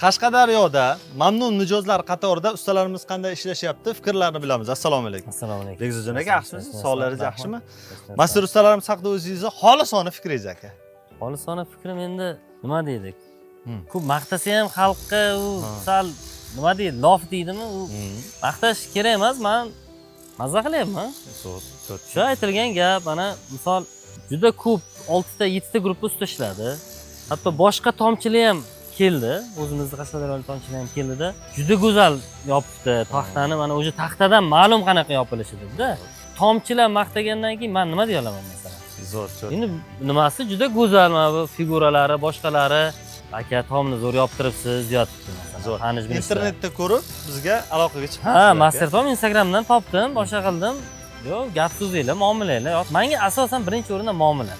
Qashqadaryoda mamnun mijozlar qatorida ustalarimiz qanday ishlashyapti, fikrlarini bilamiz. Assalomu alaykum. Assalomu alaykum. Begzodjon aka, yaxshimisiz? Sog'ligingiz yaxshimi? Master ustalarimiz haqida o'zingizni xolisona fikringiz, aka. Xolisona fikrim endi nima deydi? Ko'p maqtasa ham xalqqa u sal nima deydi, lof deydimi? U maqtash kerak emas, man maza qilyapman. Zo'r, zo'r. Shu aytilgan gap, mana misol juda ko'p 6 ta, 7 ta gruppa usta ishladi. Hatto boshqa tomchilar ham keldi. O'zimizni Qashqadaryolik tomchilar ham keldida. Juda go'zal yopibdi taxtani. Mana o'sha taxtadan ma'lum qanaqa yopilishi debda. Tomchilar maqtagandan keyin man nima deya olaman masalan? Zo'r, zo'r. Endi nimasi juda go'zal, mana bu figuralari, boshqalari. Aka, tomni zo'r yoptiribsiz, deyapti masalan. Zo'r. Tanish bilishlar. Internetda ko'rib bizga aloqaga chiqibsiz. Ha, aka. Master Tom Instagramdan topdim, boshqa qildim. Yo'q, gap so'zinglar, muomalanglar. Yo'q, menga asosan birinchi o'rinda muomala.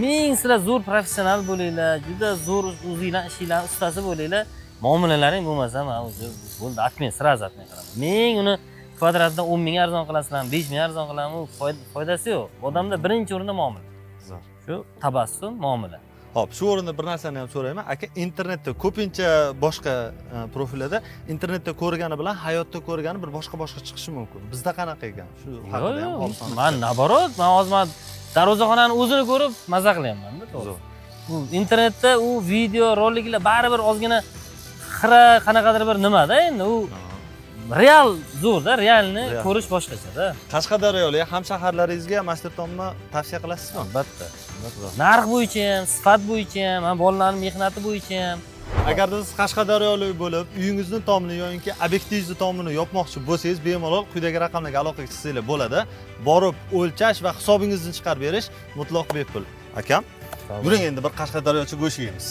Ming sizlar zo'r professional bo'linglar, juda zo'r o'zinglar ishinglar ustasi bo'linglar. Muomalalaring bo'lmasa, man o'zi bo'ldi, отмен, сразу отмен qilaman. Ming uni kvadratdan 10 ming arzon qilasizlar, 5 ming arzon qilaman, u foydasi yo'q. Odamda birinchi o'rinda muomala. Zo'r. Shu tabassum, muomala. Xo'p, shu o'rinda bir narsani ham so'rayman. Aka, internetda ko'pincha boshqa profillarda internetda ko'rgani bilan hayotda ko'rgani bir boshqa boshqa chiqishi mumkin. Bizda qanaqa ekan? Shu haqida ham Yo'q, xolisona man fikr. Наоборот, man hozir man darvozaxonani o'zini ko'rib maza qilyapman-da, to'g'risi. Zo'r. Bu internetda u video roliklar baribir ozgina xira, qanaqadir bir nimada endi u real zo'rda, realni Real. ko'rish boshqachada. Qashqadaryolik hamshaharlaringizga Master Tomni tavsiya qilasizmi? Albatta. Narx bo'yicha ham, sifat bo'yicha ham, mana bolalarning mehnati bo'yicha ham. Agarda siz qashqadaryolik bo'lib, uyingizni tomini yoki obyektingizni tomini yopmoqchi bo'lsangiz, bemalol quyidagi raqamlarga aloqaga chiqsanglar bo'ladi. Borib o'lchash va hisobingizni chiqarib berish mutlaq bepul. Akam, yuring, endi bir qashqadaryocha go'sht yeymiz.